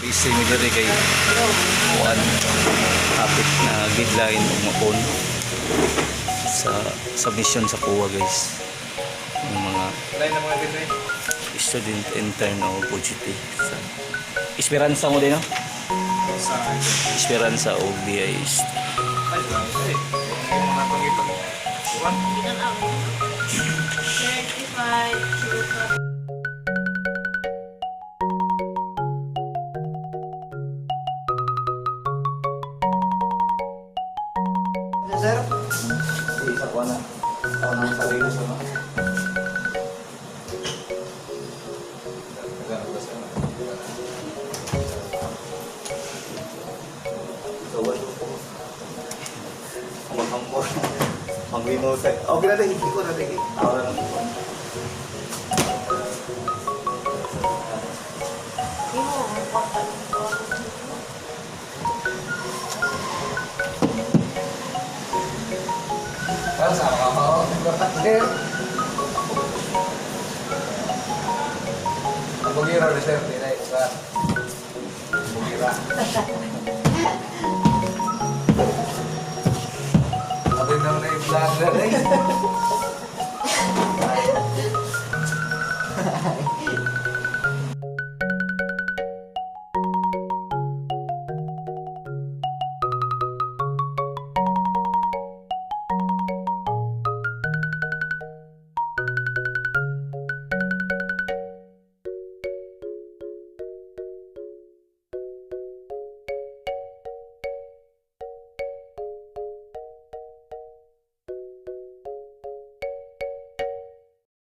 Busy mi diri kay kuan, hapit na deadline ug mapon sa submission sa kuwa, guys. Yung mga Line ng mga deadline. Student intern o OJT sa Esperanza mo din, no? Sa Esperanza o BIS. Ay, ay. Yung mga pangipag. Kuan. Certified true copy. Sir? Isa ko na. Ako na sa sarili sa mga. Maghambor. Maghimutay. Okay na hindi ko na din. Ako na lang. Imo, ang kwarta. Para sa mga kao. Sir. Ang bugira ni sir, di na isa. Bugira. Sabi naman na yung vlog na rin.